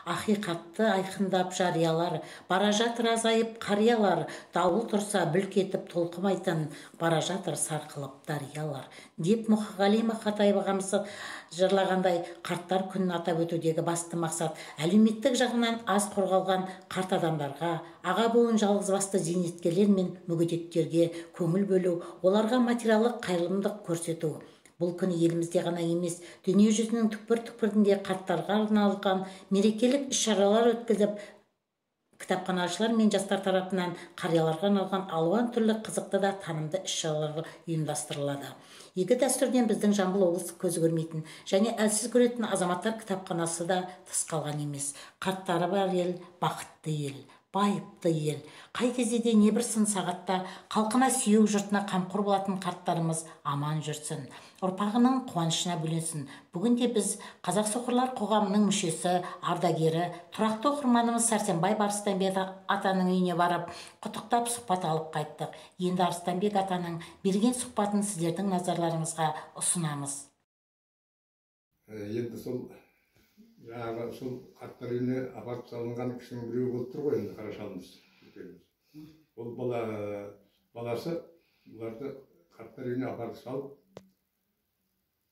Ақиқатты айқындап жариялар, бара жатыр азайып қариялар, дауыл тұрса бүлк етіп толқымайтын, бара жатыр сарқылып дариялар деп Мұқағали Мақатаев ағамыз жырлағандай, қарттар күнін атап өтудегі басты мақсат әлеуметтік жағынан аз қорғалған қарт адамдарға, аға буын жалғызбасты зейнеткерлер мен мүгедектерге көңіл бөлу, оларға материалдық қайырымдылық көрсету. Бұл күні елімізде ғана емес, дүние жүзінің түкпір-түкпірінде қарттарға арналған мерекелік іс-шаралар өткізіп, кітапханашылар мен жастар тарапынан қарияларға арналған алуан түрлі қызықты да танымды іс-шаралар ұйымдастырылады. Игі дәстүрден біздің Жамбыл облыстық көзі көрмейтін және әлсіз көретін азаматтар кітапханасы да тыс қалған емес. Қарттары бар ел, бақытты ел, байыпты ел. Қай кезде де небір сын сағатта халқына сүйеу, жұртына қамқор болатын қарттарымыз аман жүрсін, ұрпағының қуанышына бөленсін. Бүгінде біз Қазақ соқырлар қоғамының мүшесі, ардагері, тұрақты оқырманымыз Сәрсенбай Арыстанбек атаның үйіне барып, құттықтап сұхбат алып қайттық. Енді Арыстанбек атаның берген сұхбатын сіздердің назарларыңызға ұсынамыз. Енді сол жаңағы сол қарттар үйіне апарып салынған кісінің біреуі болып тұр ғой енді, қарашалымыз. Ол баласы бұларды қарттар үйіне апарып салып,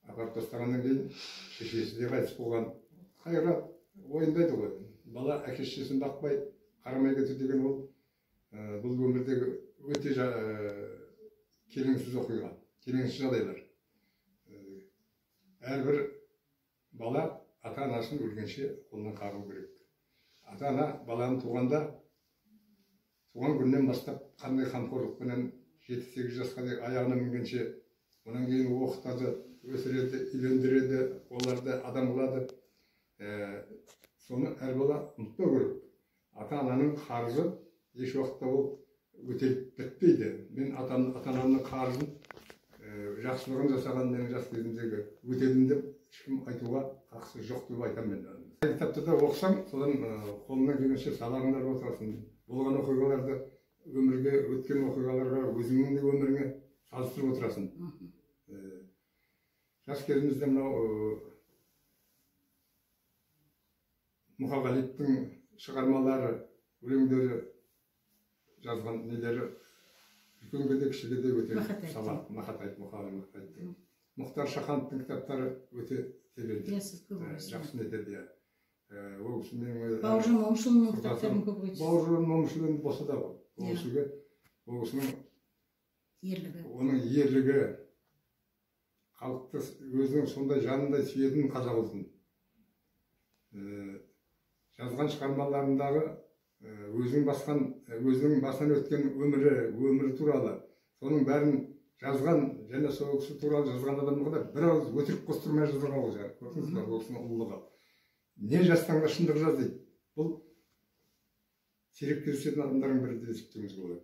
апарып тастағаннан кейін шешесі де қайтыс болған. Қайрат ойындайды ғой. Бала әке шешесін бақпай қарамай кету деген ол бұл өмірдегі өте келеңсіз оқиға, келеңсіз жағдайлар. Әрбір бала ата-анасын өлгенше қолынан қағу керек. Ата-ана баланы туғанда, туған күннен бастап қандай қамқорлықпенен 7-8 жасқа дейін аяғына мінгенше, онан кейін оқытады, өсіреді, үйлендіреді, оларды адам қылады. Соны әр бала ұмытпау керек. Ата-ананың қарызы еш уақытта ол өтеліп бітпейді. Мен ата-анамның қарызын, жақсылығын жасаған менің жас кезімдегі өтедім деп ешкім айтуға қақысы жоқ деп айтамын мен. Кітапты да оқысаң, содан қолыңнан келгенше сабағыңды алып отырасың. Болған оқиғаларды, өмірге, өткен оқиғаларға, өзіңнің де өміріңе салыстырып отырасың. Жас кезімізде мынау Мұқағалиевтің шығармалары, өлеңдері, жазған нелері үлкенге де кішіге де өте сабақ. Мақатаев, Мұқағали Мақатаевтың. Мұхтар Шахановтың кітаптары өте тебелді. Жақсы нетеді. Ол кісі менің Бауыржан Момышұлының кітаптарын көп оқисыз. Бауыржан Момышұлының болса да ол. Ол кісіге, ол кісінің ерлігі. Оның ерлігі, халықты өзінің сондай жанындай сүйетін қазақ ұлтын. Жазған шығармаларындағы өзінің басқан, өзінің басынан өткен өмірі туралы, соның бәрін жазған және сол кісі туралы жазған адамға да бір ауыз өтірік қостырмай жазған ол жар. Көрдіңіз бе, ол кісінің ұлылығы. Не жазсаң да шындық жаз дейді. Бұл сирек кездесетін адамдардың бірі деп есептеуімізге болады.